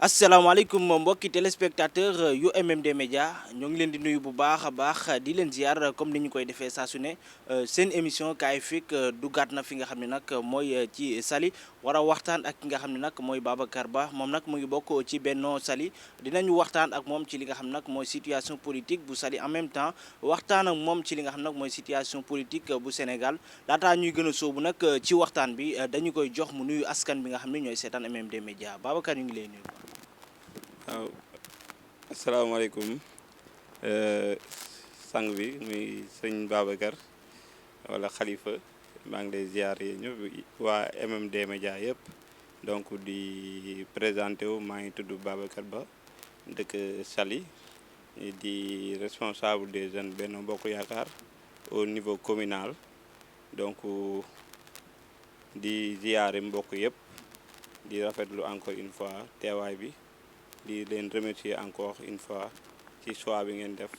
asalaamaaleykum mbokki téléspectateur yu MMD Média ñoo ngi leen di nuyu bu baax a baax di leen ziar comme ni ñu koy defee saa su ne seen émission kaay fik duggaat na fi nga xam ne nag mooy ci Saly war a waxtaan ak ki nga xam ne nag mooy Babacar Ba moom nag mu ngi bokk ci Benno Saly dinañu waxtaan ak moom ci li nga xam nag mooy situation politique bu Saly en même temps waxtaan ak moom ci li nga xam nag mooy situation politique bu Sénégal laataa ñuy gën a sóobu nag ci waxtaan bi dañu koy jox mu nuyu askan bi nga xam ne ñooy seetaan MMD Média Babacar ñu ngi lay nuyu. waaw asalaamaaleykum sang bi muy sëñ Babacar wala Khalifa maa ngi lay ziar yi ñëpp waa MMD Média yëpp donc di présenté wu maa ngi tudd Babacar Ba dëkk Saly di responsable des jeunes Benno Bokk Yaakaar au niveau communal donc di ziare mbokk yëpp di rafetlu encore une fois teewaay bi. di leen remercier encore une fois ci choix bi ngeen def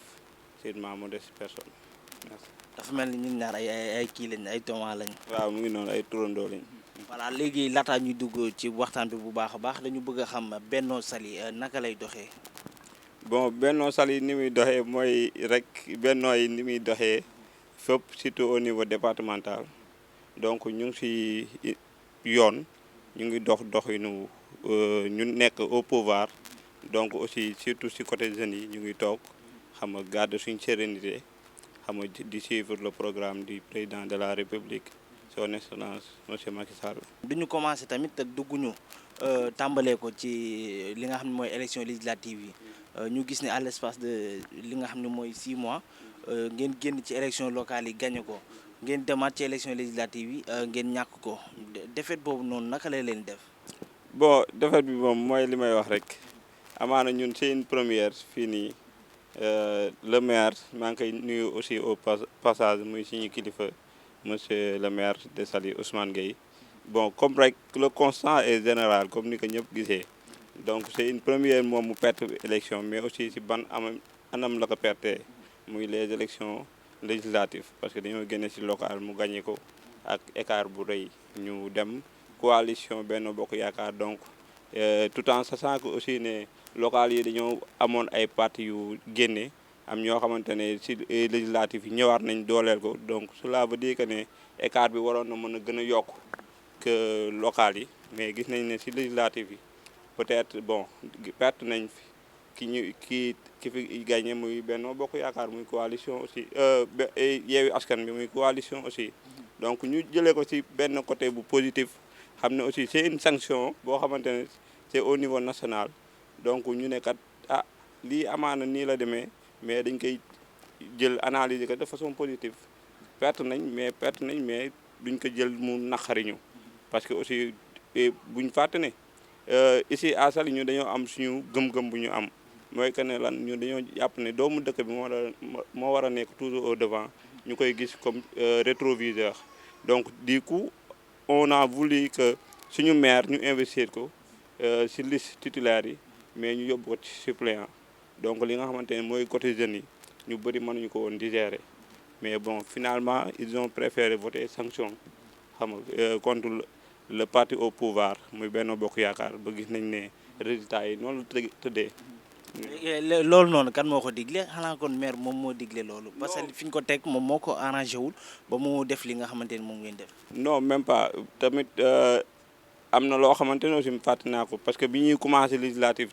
c'est ma modeste personne merci. dafa mel ni ñun ñaar ay kii lañ ay tooma lañ. waaw mu ngi noonu ay turandoo lañ. voilà léegi laataa ñuy dugg ci waxtaan bi bu baax a baax dañu bëgg a xam Benno Saly naka lay doxee. bon Benno Saly ni muy doxee mooy rek Benno yi ni muy doxee fépp surtout au niveau départemental donc ñu ngi ci yoon ñu ngi doxinu ñu nekk au pouvoir. donc aussi surtout ci côté jeunes yi ñu ngi toog xam nga garder suñ sérénité xam nga di suivre le programme du président de la République son excellence monsieur Macky Sall. duñu commencé tamit dugguñu tàmbalee ko ci li nga xam ne mooy élection législative yi ñu gis ne à l'espace de li nga xam ne mooy 6 mois ngeen génn ci élection locale yi gagné ko ngeen demaat ci élection législative yi ngeen ñàkk ko défaite boobu noonu naka lay leen def. bon défaite bi moom mooy li may wax rek. amaana ñun c'est une première fii nii le maire maa ngi koy nuyu aussi au passage muy suñu kilifa monsieur le maire de Saly Ousmane Gueye bon comme rek le constat est général comme ni ko ñëpp gisee donc c'est une première moom mu perte élection mais aussi si ban anam la ko perte muy les élections législatives parce que dañoo génne si local mu gagné ko ak écart bu rëy ñu dem coalition Benno Bokk Yaakaar donc tout en sachant que aussi ne local yi dañoo amoon ay parti yu génne am ñoo xamante ne ci législatif yi ñëwaat nañ dooleel ko donc cela veut dire que ne écart bi waroon na mën a gën a yokk que local yi mais gis nañ ne ci législatif yi peut-être bon perte nañ fi ki fi gagné muy Benno Bokk Yaakaar muy coalition aussi Yewwi Askan bi muy coalition aussi donc ñu jëlee ko ci benn côté bu positif xam ne aussi c'est une sanction boo xamante ne c'est au niveau national donc ñu ne kat lii amaana nii la demee mais dañ koy jël analyser ko de façon positive perte nañ mais duñ ko jël mu naqariñu parce que aussi buñ fàtte ne ici à Saly ñu dañoo am suñu gëm-gëm bu ñu am mooy que ne lan ñu dañoo jàpp ne doomu dëkk bi moo war a nekk toujours au devant ñu koy gis comme rétroviseur donc du coup on a voulu que suñu maire ñu investir ko ci liste titulaire yi mais ñu yóbbu ko ci suppléant donc li nga xamante ne mooy côté jeunes yi ñu bëri mënuñu ko woon digérer mais bon finalement ils ont préféré voter sanction xam nga contre le parti au pouvoir muy Benno Bokk Yaakaar ba gis nañ ne résultats yi noonu la tëddee. loolu noonu kan moo ko digle xanaa kon maire moom moo digle loolu. parce que fi ñu ko teg moom moo ko arrangé wul ba mu def li nga xamante ne moom ngeen def. non même pas tamit. am na loo xamante ne aussi fàtte naa ko parce que bi ñuy commencé législative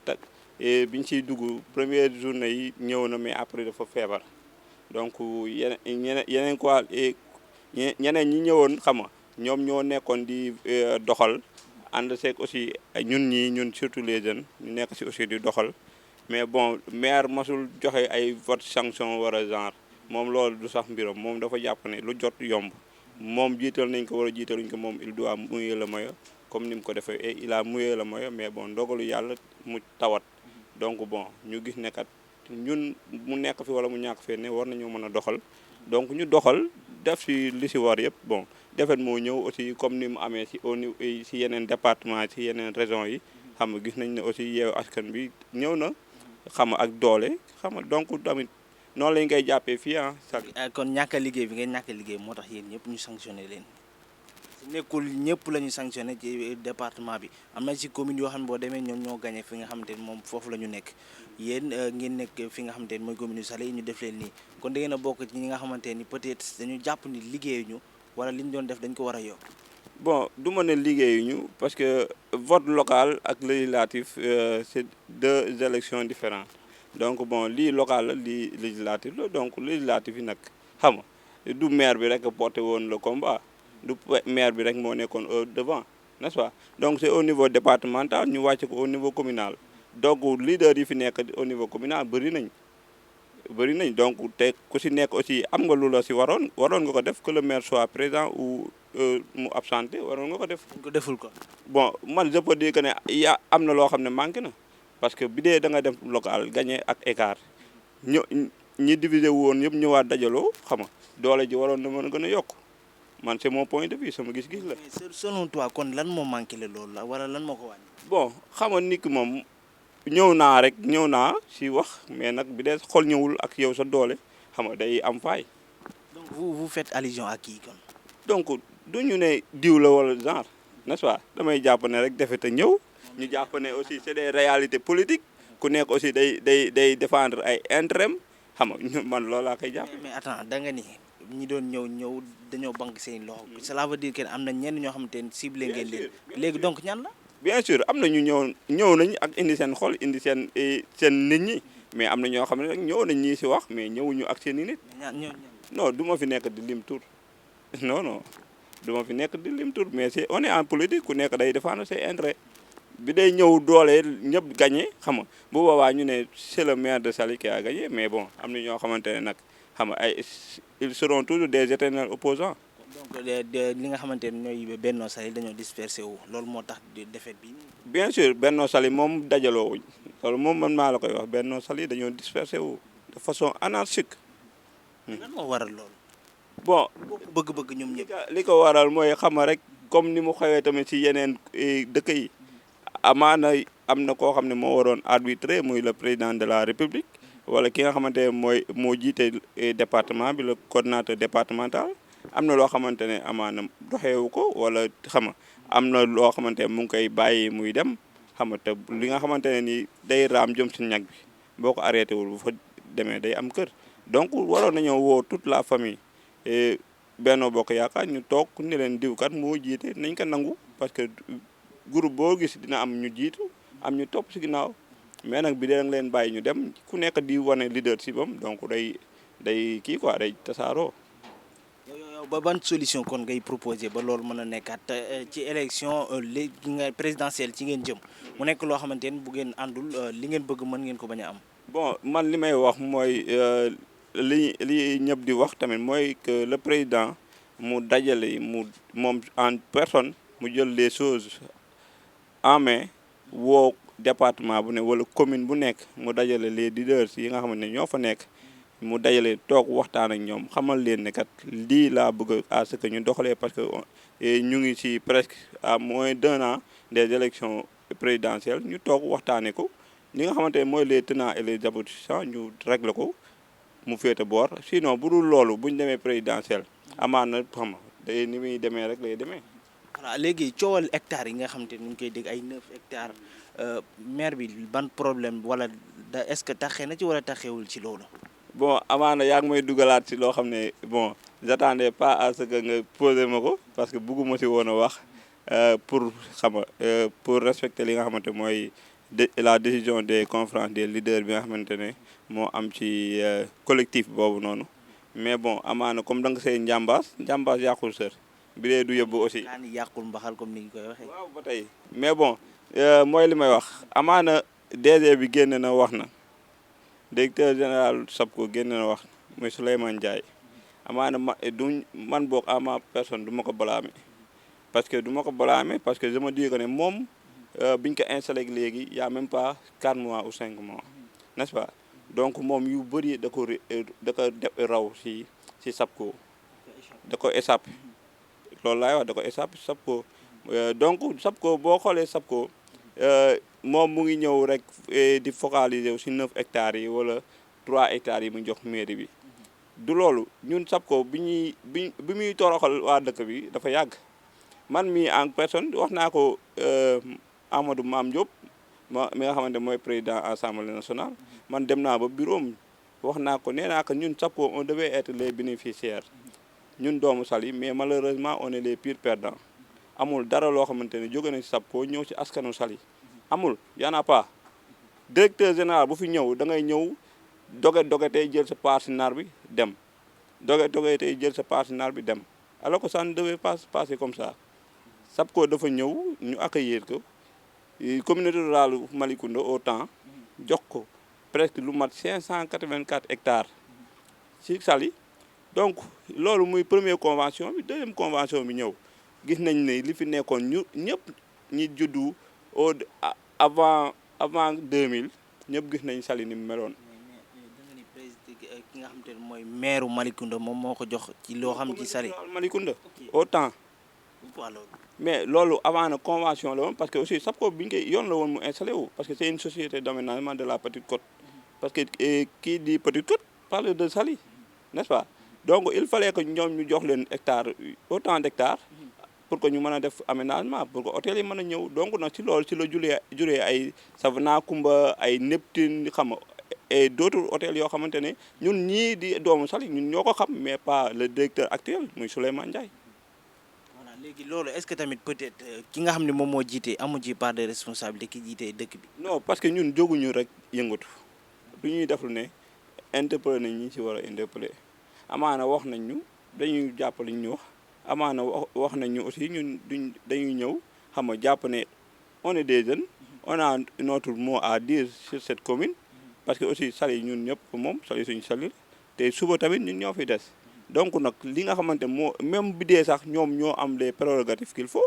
bi ñu ciy dugg première journée yi ñëw na mais après dafa feebar donc yeneen quoi ñeneen ñi ñëwoon xam nga ñoom ñoo nekkoon di doxal ànd seeg aussi ñun surtout les jeunes ñu nekk ci aussi di doxal mais bon maire masul joxe ay vote sanction war a genre moom loolu du sax mbiram moom dafa jàpp ne lu jot yomb moom jiital nañ ko war a jiitaluñ ko moom il doit mouiller le maillot comme ni mu ko defee et il a mouillé le maillot mais bon ndogalu yàlla mu tawat donc bon ñu gis ne kat ñun mu nekk fi wala mu ñàkk fee ne war nañoo mën a doxal donc ñu doxal def ci li ci war yëpp bon defet moo ñëw aussi comme ni mu amee ci au niveau ci yeneen département ci yeneen régions yi xam nga gis nañ ne aussi Yewwi Askan bi ñëw na xam nga ak doole xam nga donc tamit noonu lañ koy jàppee fii kon ñàkk a liggéey bi ngeen ñàkk a liggéey moo tax yéen ñëpp ñu sanctionné leen. nekkul ñëpp la ñu sanctionné ci département bi am na ci commune yoo xam ne boo demee ñoom ñoo gagné fi nga xamante ni moom foofu la ñu nekk yéen ngeen nekk fi nga xamante ni mooy commune Saly ñu def leen nii kon da ngeen a bokk ci ñi nga xamante ni peut-être dañu jàpp ni liggéeyuñu wala li ñu doon def dañ ko war a yokk. bon du ma ne liggéeyuñu parce que vote local ak législatif c'est deux élections différentes donc bon lii local la lii législatif la donc législatif yi nag xam nga du maire bi rek porté woon le combat du maire bi rek moo nekkoon au devant n'est-ce pas donc c'est au niveau départemental ñu wàcc ko au niveau communal donc leader yi fi nekk au niveau communal bëri nañ donc te ku si nekk aussi am nga lu la si waroon nga ko def que le maire soit présent ou mu absenté waroon nga ko def. ko deful ko. bon man je peux dire que ne am na loo xam ne manqué na parce que bi dee da nga dem local gagné ak écart ñi divisé woon yëpp ñëwaat dajaloo xam nga doole ji waroon na mën a gën a yokk man c'est mon point de vue sama gis-gis la. mais selon toi kon lan moo manqué la loolu la wala lan moo ko wàññi. bon xam nga nit ki moom. ñëw naa si wax mais nag bi dee xol ñëwul ak yow sa doole xam nga day am faay. donc vous faites allusion à qui kon. donc du ñu ne diw la wala genre n'est-ce pas damay jàpp ne rek defe te ñëw ñu jàpp ne aussi c'est des réalités politiques ku nekk aussi day défendre ay intérêt xam nga man loolu laa koy jàpp. mais attends da nga ni ñi doon ñëw dañoo banque seen loxo cela veut dire que am na ñenn ñoo xamante ne ciblé ngeen leen léegi donc ñan la. bien sûr am na ñu ñëw nañ ak indi seen xol indi seen nit ñi mais am na ñoo xam ne nag ñëw nañ ñii si wax mais ñëwuñu ak seen i nit. non du ma fi nekk di lim tur non du ma fi nekk di lim tur mais c'est on est en politique ku nekk day défendre ses intérêts bi day ñëw doole ñëpp gagné xam nga bu boobaa ñu ne c'est le maire de Saly qui a gagné mais bon am na ñoo xamante ne nag xam nga ils seront toujours des éternels opposants donc li nga xamante ne ñooy Benno Saly dañoo dispersé wu loolu moo tax défaite bi. bien sûr Benno Saly moom dajaloo wuñ loolu moom man maa la koy wax Benno Saly dañoo dispersé wu de façon anarchique. lan moo waral loolu. bon bëgg-bëgg ñoom ñëpp. li ko waral mooy xam nga rek comme ni mu xewee tamit ci yeneen dëkk yi amaana am na koo xam ne moo waroon arbitrer muy le président de la République wala ki nga xamante ne moo jiite département bi le coordonnateur départemental. am na loo xamante ne amaana doxeewu ko wala xam nga am na loo xamante ne mu ngi koy bàyyi muy dem xam nga te li nga xamante ne ni day raam jëm si ñag bi boo ko arrêté wul bu fa demee day am kër donc waroon nañoo woo toute la famille et Benno Bokk Yaakaar ñu toog ni leen diwkat moo jiite nañ ko nangu parce que groupe boo gis dina am ñu jiitu am ñu topp si ginnaaw mais nag bi dee nga leen bàyyi ñu dem ku nekk di wane leadership am donc day kii quoi day tasaaroo. ba ban solution kon ngay proposé ba loolu mën a nekkaat ci élection léegi nga présidentielle ci ngeen jëm mu nekk loo xamante ne bu ngeen àndul li ngeen bëgg mën ngeen ko bañ a am. bon man li may wax mooy li ñëpp di wax tamit mooy que le président mu dajale moom en personne mu jël les choses en main woo département bu ne wala commune bu nekk mu dajale les leaders yi nga xamante ne ñoo fa nekk. mu dajale toog waxtaan ak ñoom xamal leen ne kat lii laa bëgg à ce que ñu doxalee parce que ñu ngi ci presque à moins d'1 an des élections présidentielles ñu toog waxtaanee ko li nga xamante ne mooy les tenants et les aboutissants ñu régler ko mu féete boor sinon bu dul loolu bu ñu demee présidentielle amaan na xam nga day ni muy demee rek lay demee. voilà léegi coowal hectares yi nga xamante ni ñu ngi koy dégg ay 9 hectares maire bi ban problème wala est-ce que taxee na ci wala taxewul ci loolu. bon amaana yaa ngi may dugalaat ci loo xam ne bon j'attendais pas à ce que nga posé ma ko parce que bëgguma ci woon a wax pour xam nga pour respecter li nga xamante mooy la décision des conférences des leaders bi nga xamante ne moo am ci collectif boobu noonu mais bon amaana comme da nga see njàmbaas yàqul sër bi dee du yóbbu aussi. yaa ni yàqul mbaxal comme ni ñu koy waxee. waaw ba tey mais bon mooy li may wax amaana DG bi génn na wax na. directeur général SAPCO génn na wax muy Souleymane Ndiaye amaana man boog à ma personne du ma ko blâmer parce que je me dis que ne moom biñ ko installé léegi y a même pas 4 mois ou 5 mois n'est-ce pas donc moom yu bëri da ko raw si SAPCO da ko échappé loolu laay wax da ko échappé SAPCO donc SAPCO boo xoolee SAPCO moom mu ngi ñëw rek di focaliser si 9 hectares yi wala 3 hectares yi mu jox mairie bi du loolu ñun SAPCO bi muy toroxal waa dëkk bi dafa yàgg man mii en personne wax naa ko Amadou Mame Diop mi nga xamante mooy président assemblée nationale man dem naa ba bureau am wax naa ko nee naa ko ñun SAPCO on devait être les bénéficiaires ñun doomu Saly mais malheureusement on est les pires perdants amul dara loo xamante ne jóge na si SAPCO ñëw ci askanu Saly amul y en a pas directeur général bu fi ñëw da ngay ñëw doge tey jël sa part si naar bi dem doge tey jël sa part si naar bi dem alors que ça ne devait pas se passer comme ça SAPCO dafa ñëw ñu accueillir ko communauté rurale Malicounda au temps jox ko presque lu mat 584 hectares ci Saly donc loolu muy première convention bi deuxième convention bi ñëw gis nañ ne li fi nekkoon ñu ñëpp ñi juddu avant 2000 ñëpp gis nañ Saly ni mu meloon. da nga ni président ki nga xamante ne mooy maire Malicounda moom moo ko jox ci loo xam ci Saly. Malicounda au temps. mais loolu avant na convention la woon parce que aussi SAPCO bi ñu koy yoon la woon mu installé wu parce que c'est une société d'aménagement de la Petite Côte parce que kii di Petite Côte parle de Saly n'est-ce pas donc il fallait que ñoom ñu jox leen hectare autant d'hectares pour que ñu mën a def aménagement pour que hôtel yi mën a ñëw donc nag ci loolu ci la juree ay Savana Kumba ay Neptune xam nga et d'autres hôtels yoo xamante ne ñun ñii di doomu Saly ñun ñoo ko xam mais pas le directeur actuel muy Souleymane Ndiaye. léegi loolu est-ce que tamit peut-être ki nga xam ne moom moo jiite amu ci part de responsabilité ki jiite dëkk bi. non parce que ñun jóguñu rek yëngatu lu ñuy def lu ne interpellé nañ ñi ci war a interpellé amaana wax nañ ñu dañuy jàpp li ñu wax amaana wax nañ ñu aussi ñun dañuy ñëw xam nga jàpp ne on est des jeunes on a notre mot à dire sur cette commune parce que aussi Saly ñun ñëpp moom Saly suñu Saly te suba tamit ñun ñoo fi des. donc nag li nga xamante moo même bi dee sax ñoom ñoo am les prérogatives qu'il faut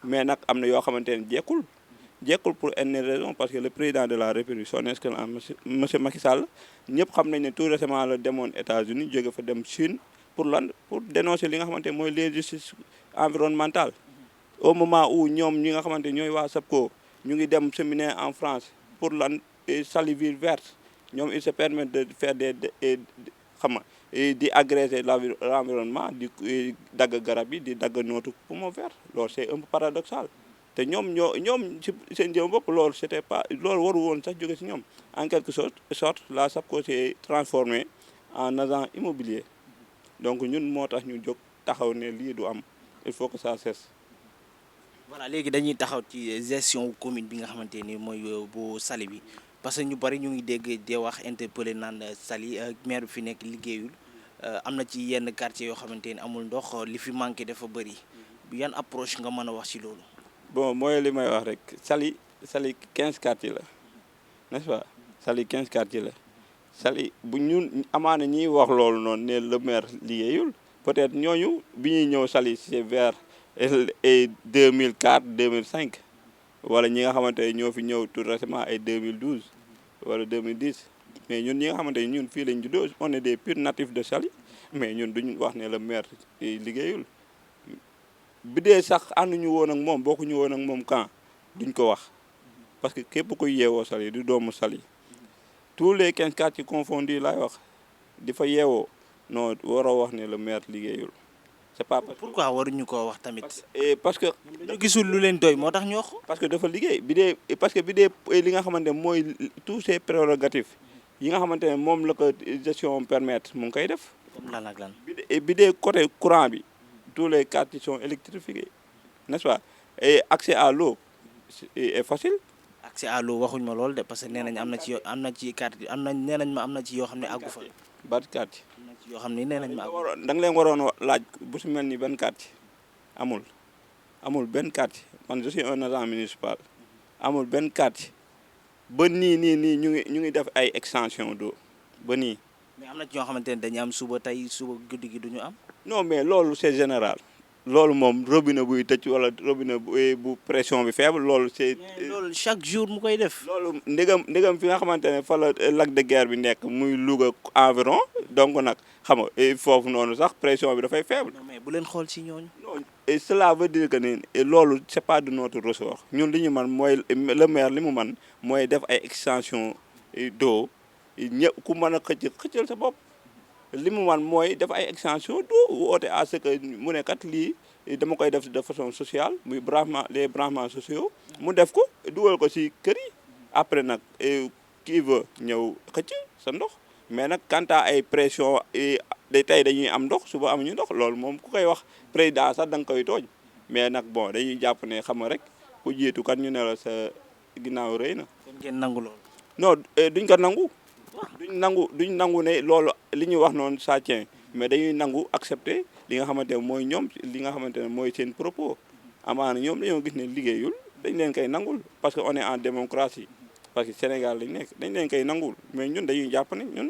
mais nag am na yoo xamante ne jekkul pour une raison parce que le président de la République son excellence monsieur Macky Sall ñëpp xam nañ ne tout récemment la demoon États-Unis jóge fa dem Chine pour dénoncer li nga xamante ne mooy l'injustice environnementale au moment où ñoom ñi nga xamante ñooy waa SAPCO ñu ngi dem séminaire en France pour Saly ville verte ñoom ils se permettent de faire des xam nga di agresser l'environnement di dagg garab yi di dagg nootu poumon vert loolu c'est un peu paradoxal te ñoom ci seen jëm bopp loolu c'était pas loolu waru woon sax jóge ci ñoom en quelque sorte la SAPCO s'est transformée en agent immobilier donc ñun moo tax ñu jóg taxaw ne lii du am il faut que ça cesse. voilà léegi dañuy taxaw ci gestion commune bi nga xamante ni mooy bu Saly bi parce que ñu bari ñu ngi dégg de wax interpellé naan Saly maire bi fi nekk liggéeyul am na ci yenn quartier yoo xamante ni amul ndox li fi manqué dafa bëri yan approche nga mën a wax ci loolu. bon mooy li may wax rek Saly 15 quartiers la n'est-ce pas Saly 15 quartiers la Saly bu ñun amaana ñiy wax loolu noonu ne le maire liggéeyul peut-être ñooñu bi ñuy ñëw Saly c'est vers 2004 2005 wala ñi nga xamante ne ñoo fi ñëw tout récemment ay 2012 wala 2010 mais ñun ñi nga xamante ne ñun fii lañ juddoo on est des purs natifs de Saly mais ñun duñu wax ne le maire liggéeyul bi dee sax ànduñu woon ak moom bokkuñu woon ak moom camp duñ ko wax parce que képp kuy yeewoo Saly di doomu Saly tous les 15 quartiers confondus laay wax di fa yeewoo non waroo wax ne le maire liggéeyul c'est pas. pourquoi waruñu koo wax tamit. parce que dañu gisul lu leen doy moo tax ñu wax. parce que dafa liggéey parce que bi dee li nga xamante ne mooy tous ces prérogatives yi nga xamante ne moom la ko gestion permettre mu ngi koy def. comme lan ak lan. bi dee côté courant bi tous les quartiers sont électrifiés n'est-ce pas et accès à l'eau est facile. accès à l'eau waxuñ ma loolu de parce que nee nañ am na ci quartier nee nañ ma am na ci yoo xam ne àggu fa. ban quartier. am na ci yoo xam ne nee nañ ma àggu. da nga leen waroon laaj bu si mel ni benn quartier amul benn quartier man je suis un agent municipal amul benn quartier ba nii ñu ngi def ay extension d'eau ba nii. mais am na ci ñoo xamante ne dañu am suba guddi gi duñu am. non mais loolu c'est général loolu moom robinet buy tëj wala robinet bu pression bi faible loolu c'est. loolu chaque jour mu koy def. loolu ndegam fi nga xamante ne fa la lac de Guiers bi nekk muy Louga environ donc nag xam nga foofu noonu sax pression bi dafay faible. non mais bu leen xool ci ñooñu. non et cela veut dire que ne loolu c'est pas de notre ressort ñun li ñu man mooy le maire li mu man mooy def ay extension d'eau ñëpp ku mën a xëccal sa bopp. li mu man mooy def ay extension du woote à ce que mu ne kat lii dama koy def de façon sociale muy les branchements sociaux mu def ko dugal ko si kër yi après nag qui veut ñëw xëcc sa ndox mais nag quant à ay pression tey dañuy am ndox suba amuñu ndox loolu moom ku koy wax président sax da nga koy tooñ mais nag bon dañuy jàpp ne xam nga rek ku jiitu kan ñu ne la sa ginnaaw rëy na. kon ngeen nangu loolu. non duñ ko nangu. duñ nangu ne loolu li ñuy wax noonu ça tient mais dañuy nangu accepter li nga xamante ne mooy ñoom li nga xamante ne mooy seen propos amaana ñoom dañoo gis ne liggéeyul dañ leen koy nangul parce que on est en démocratie parce que Sénégal lañ nekk dañ leen koy nangul mais ñun dañuy jàpp ne ñun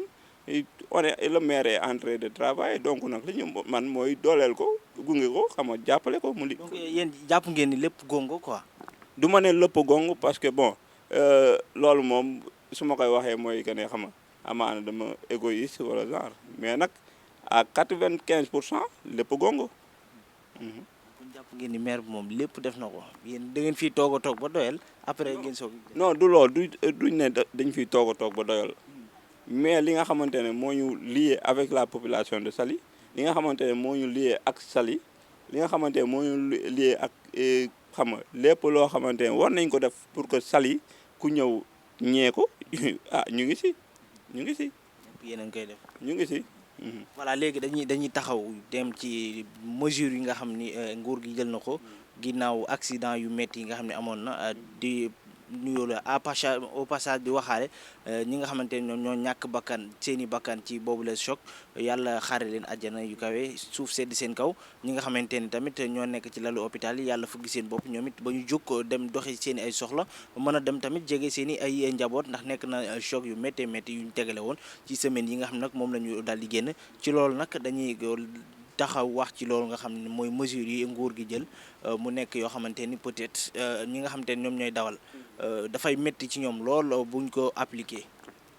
on est le maire est en train de travailler donc nag li ñu man mooy dooleel ko gunge ko xam nga jàppale ko mu li. donc yéen jàpp ngeen ni lépp gongo quoi. du ma ne lépp gong parce que bon loolu moom su ma koy waxee mooy que ne xam nga amaana dama égoïste wala genre mais nag à 95% lépp gongo. kon jàpp ngeen ni maire bi moom lépp def na ko yéen da ngeen fiy toog a toog ba doyal après ngeen soog. non du loolu duñ ne dañ fiy toog a toog ba doyal mais li nga xamante ne moo ñu lié avec la population de Saly li nga xamante ne moo ñu lié ak Saly li nga xamante ne moo ñu lié ak xam nga lépp loo xamante ne war nañ ko def pour que Saly ku ñëw ñee ko ñu ngi si. yéen a ngi koy def. ñu ngi si. voilà léegi dañuy taxaw dem ci mesures yi nga xam ni nguur gi jël na ko ginnaaw accident yu métti yi nga xam ne amoon na di nuyoo la au passage di waxaale ñi nga xamante ne ñoo ñàkk bakkan seeni bakkan ci boobu la choc yàlla xaare leen àjjana yu kawe suuf sedd seen kaw ñi nga xamante ni tamit ñoo nekk ci lalu hôpital yi yàlla fëgg seen bopp ñoom it ba ñu jóg dem doxi seen i ay soxla mën a dem tamit jege seen i ay njaboot ndax nekk na choc yu méttee métti yu ñu tegale woon ci semaine yi nga xam nag moom la ñu daal di génn ci loolu nag dañuy taxaw wax ci loolu nga xam ne mooy mesures yi nguur gi jël mu nekk yoo xamante ni peut-être ñi nga xamante ni ñoom ñooy dawal dafay métti ci ñoom lool buñ ko appliqué.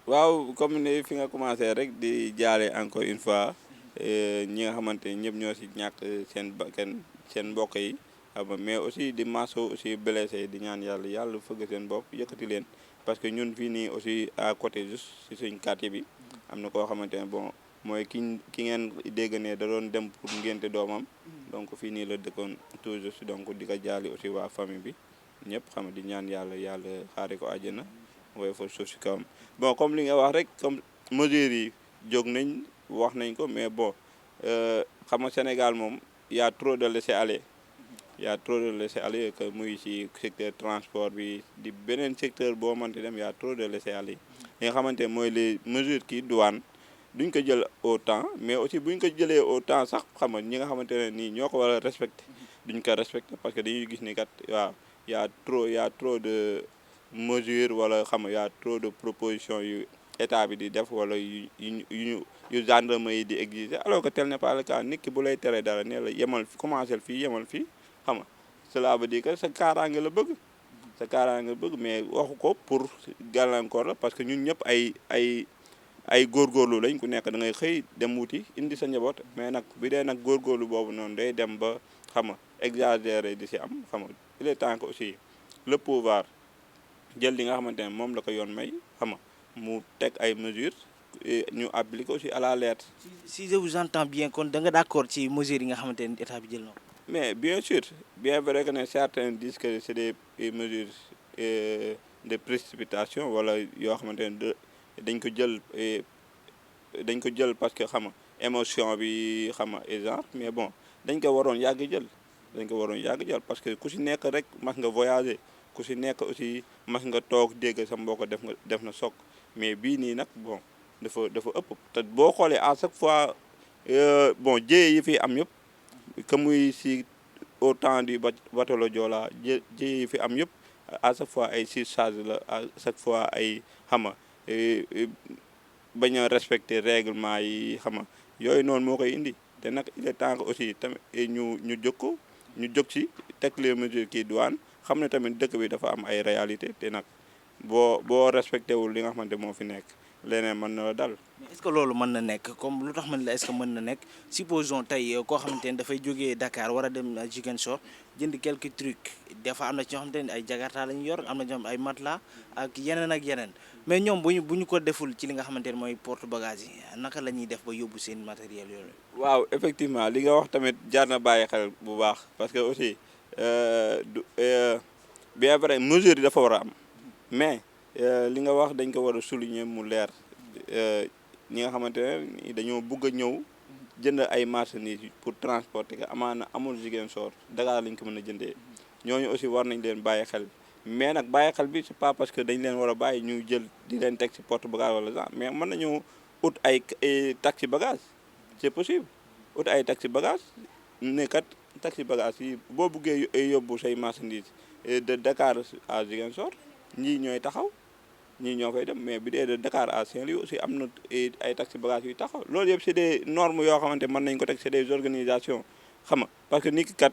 waaw comme ni fi nga commencé rek di jaale encore une fois ñi nga xamante ni ñëpp ñoo si ñàkk seen bakkan seen mbokk yi mais aussi di maso aussi blessé di ñaan yàlla fëgg seen bopp yëkkati leen parce que ñun fii nii aussi à côté juste si suñ quartier bi am na koo xamante ne bon mooy ki ngeen dégg ne da doon dem pour ngénte doomam donc fii nii la dëkkoon tout juste donc di ko jaali aussi waa famille bi ñëpp xam di ñaan yàlla xaare ko àjjana waaye fa suuf si kawam bon comme li nga wax rek comme mesures yi jóg nañ wax nañ ko mais bon xam nga Sénégal moom y a trop de laisser-aller que muy ci secteur transport bi di beneen secteur boo mënti dem y a trop de laisser-aller li nga xamante ne mooy les mesures kii douane duñ ko jël au temps mais aussi buñ ko jëlee au temps sax xam nga ñi nga xamante ne nii ñoo ko war a respecté duñ ko respecté parce que dañuy gis ni kat waaw y a trop de mesures wala xam nga y a trop de propositions yu état bi di def wala yu gendarmerie yi di exiger alors que tel n'est pas le cas nit ki bu lay tere dara ne la yemal fi commencé fii yemal fii xam nga cela veut dire que sa kaaraange la bëgg mais waxu ko pour gàllankoor la parce que ñun ñëpp ay góorgóorlu lañ ku nekk da ngay xëy dem wuti indi sa njaboot mais nag bi dee nag góorgóorlu boobu noonu day dem ba xam nga exagéré di si am xam nga il est temps que aussi le pouvoir jël li nga xamante ne moom la ko yoon may xam nga mu teg ay mesures ñu appliquer aussi à la lettre. si je vous entends bien kon da nga d'accord ci mesures yi nga xamante ne état bi jël na ko. mais bien sûr bien vrai que ne certains disent que c'est des mesures de précipitation wala yoo xamante ne dañ ko jël parce que xam nga émotion bi xam nga et genre mais bon dañ ko waroon yàgg jël parce que ku si nekk rek mas nga voyager ku si nekk aussi mas nga toog dégg sa mbokk def na choc mais bii nii nag bon dafa ëpp te boo xoolee à chaque fois bon jéye yi fi am yëpp que muy si au temps du bateau le Joola jéye yi fi am yëpp à chaque fois ay surcharge la à chaque fois ay xam nga bañ a respecter règlement yi xam nga yooyu noonu moo koy indi te nag il est temps que aussi tamit ñu jóg ci teg les mesures kii douane xam ne tamit dëkk bi dafa am ay réalité te nag boo respecté wul li nga xamante moo fi nekk leneen mën na la dal. mais est-ce que loolu mën na nekk comme lu tax man la est-ce que mën na nekk supposons tey koo xamante ne dafay jógee Dakar war a dem Ziguinchor jënd quelques trucs des fois am na ci ñoo xamante ne ay jakarta lañu yor am na ñoom ay matelas ak yeneen mais ñoom bu ñu ko deful ci li nga xamante ne mooy porte bagage yi naka la ñuy def ba yóbbu seen matériel yooyu. waaw effectivement li nga wax tamit jaar na bàyyi xel bu baax parce que aussi bien vrai mesure yi dafa war a am mais li nga wax dañ ko war a souligner mu leer. ñi nga xamante ne dañoo bëgg a ñëw jënd ay marchandises pour transporter ko amaana amul Ziguinchor Dakar lañ ko mën a jëndee ñooñu aussi war nañ leen bàyyi xel mais nag bàyyi xel bi c'est pas parce que dañ leen war a bàyyi ñu jël di leen teg ci porte bagage wala genre mais mën nañu ut ay taxi bagage c'est possible ut ay taxi bagage ne kat taxi bagage yi boo buggee yóbbu say marchandises de Dakar à Ziguinchor ñii ñooy taxaw. ñii ñoo koy dem mais bi dee de Dakar à Saint-Louis aussi am na ay taxi bagages yu taxaw loolu yëpp c'est des normes yoo xamante mën nañ ko teg c'est des organisations xam nga parce que nit ki kat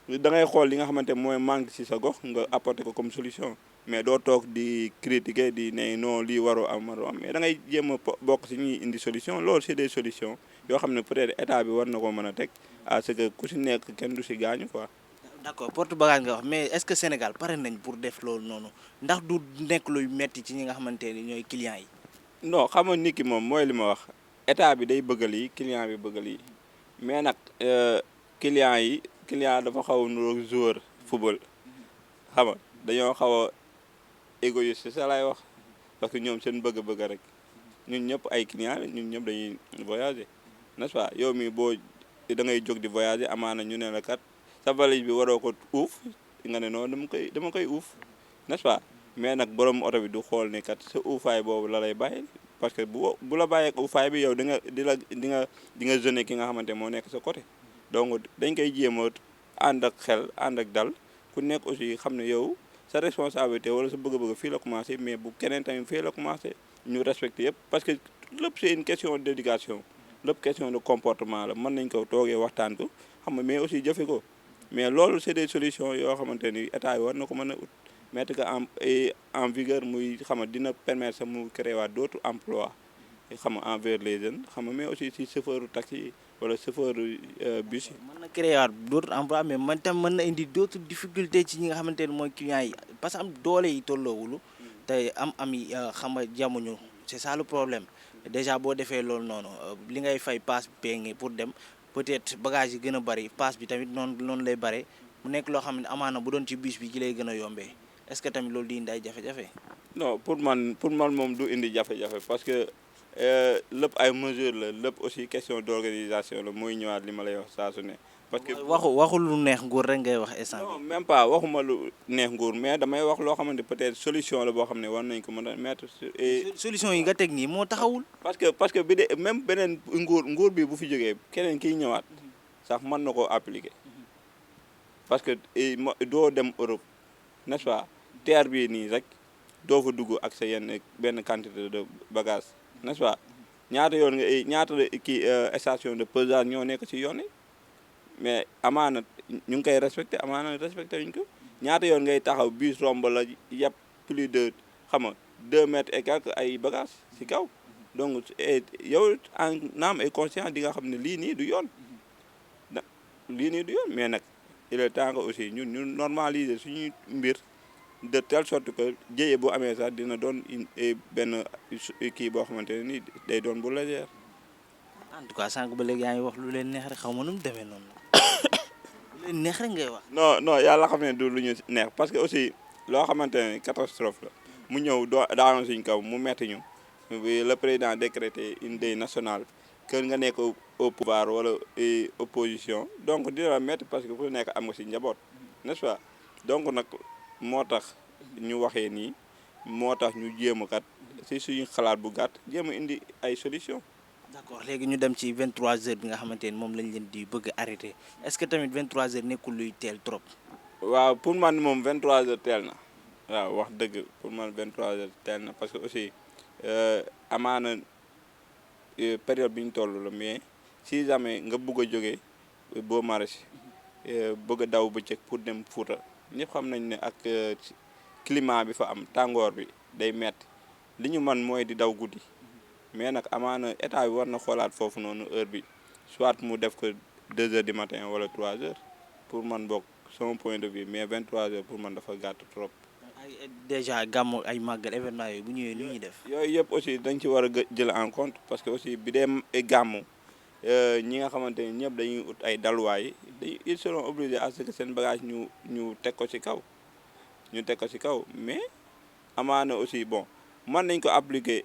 da ngay xool li nga xamante mooy manque ci sa gox nga apporter ko comme solution mais doo toog di critiquer di ne non lii waroo am mais da ngay jéem a bokk ci ñuy indi solution loolu c'est des solutions yoo xam ne peut-être état bi war na ko mën a teg à ce que ku ci nekk kenn du ci gaañu quoi. d'accord porte bagage nga wax mais est-ce que Sénégal pare nañ pour def loolu noonu ndax du nekk luy metti ci ñi nga xamante ni ñooy clients yi. non xam nga nit ki moom mooy li ma wax état bi day bëgg lii client bi bëgg lii mais nag client dafa xaw a niróo joueur football xam nga dañoo xaw a égoïste sa lay wax parce que ñoom seen bëgg-bëgg rek ñun ñëpp ay client ñun ñëpp dañuy voyager n'est-ce pas yow mi boo da ngay jóg di voyager amaana ñu ne la kat. sa valise bi waroo ko uuf nga ne noonu dama koy uuf n'est-ce pas mais nag borom oto bi du xool ne kat sa uufaay boobu la lay bàyyi parce que bu la bàyyee ak uufaay bi yow di nga jeune ki nga xamante moo nekk sa côté donc dañ koy jéem a ànd ak xel ànd ak dal ku nekk aussi xam ne yow sa responsabilité wala sa bëgg-bëgg fii la commencé mais bu keneen tamit fii la commencé ñu respecté yëpp parce que lépp c'est une question d'éducation lépp question de comportement la mën nañ ko toogee waxtaan ko xam nga mais aussi jëfe ko. mais loolu c'est des solutions yoo xamante ni état yi war na ko mën a ut mettre que en vigueur muy xam nga dina permettre mu créer waat d'autres emplois xam nga envers les jeunes xam nga mais aussi si chauffeur taxi wala chauffeur bus yi. mën na créer waat d'autres emplois mais man tam mën na indi d'autres difficultés ci ñi nga xamante ne mooy clients yi parce que am doole yi tolloowulu te am yi xam nga jamuñu c'est ça le problème déjà boo defee loolu noonu li ngay fay passe payé pour dem. peut-être bagage yi gën a bari passe bi tamit noonu lay bare mu nekk loo xam ne amaana bu doon ci bus bi ci lay gën a yombee est-ce que tamit loolu di indi ay jafe-jafe. non pour man moom du indi jafe-jafe parce que lépp ay mesures la lépp aussi question d'organisation la mooy ñëwaat li ma lay wax saa su ne. parce que waxul lu neex nguur rek ngay wax instant non même pas waxuma lu neex nguur mais damay wax loo xamante peut-être solution la boo xam ne war nañ ko mën a mettre. solution yi nga teg nii moo taxawul. parce que bi de même beneen nguur bi bu fi jógee keneen kiy ñëwaat sax mën na koo appliquer parce que doo dem Europe n'est-ce pas terre bii nii rek doo fa dugg ak sa benn quantité de bagage n'est-ce pas ñaata station de pesage ñoo nekk ci yoon yi mais amaana ñu ngi koy respecté amaana respecté wuñ ko ñaata yoon ngay taxaw bus romb la yàpp plus de xam nga 2 mètres et quelques ay bagages ci kaw donc yow en âme et conscience di nga xam ne lii nii du yoon mais nag il est temps que aussi ñu normaliser suñuy mbir de telle sorte que jëye bu amee sax dina doon benn kii boo xamante ne nii day doon bu légère. en tout cas sànq ba léegi yaa ngi wax lu leen neex rek xaw ma nu mu demee noonu lu leen neex rek ngay wax. non yàlla xam ne du lu ñu neex parce que aussi loo xamante ne catastrophe la mu ñëw daanu suñ kaw mu metti ñu le président décrété une deuil national que nga nekk au pouvoir wala opposition donc dina la metti parce que ku nekk am nga si njaboot n'est-ce pas donc nag moo tax ñu waxee nii moo tax ñu jéem a kat si suñu xalaat bu gàtt jéem a indi ay solution. d'accord léegi ñu dem ci 23h bi nga xamante ni moom lañ leen di bëgg a arrêté est-ce que tamit 23h nekkul luy teel trop. waaw pour man moom 23h teel na waaw wax dëgg pour man 23h teel na parce que aussi amaana période bi ñu toll la mais si jamais nga bëgg a jógee boo maraîcher bëgg a daw bëccëg pour dem Fuuta ñëpp xam nañ ne ak climat bi fa am tàngoor bi day metti li ñu man mooy di daw guddi mais nag amaana état bi war na xoolaat foofu noonu heure bi soit mu def ko 2 heures du matin wala 3 heures pour man bokk sama point de vue mais 23 heures pour man dafa gàtt trop. ay déjà gàmmu ay màggal événement yooyu bu ñëwee lu ñuy def. yooyu yëpp aussi dañ ci war a jël en compte parce que aussi bi dee gàmmu ñi nga xamante ni ñëpp dañuy ut ay dalwaay dañuy ils seront obligés à ce que seen bagage ñu teg ko ci kaw mais amaana aussi bon mën nañ ko appliquer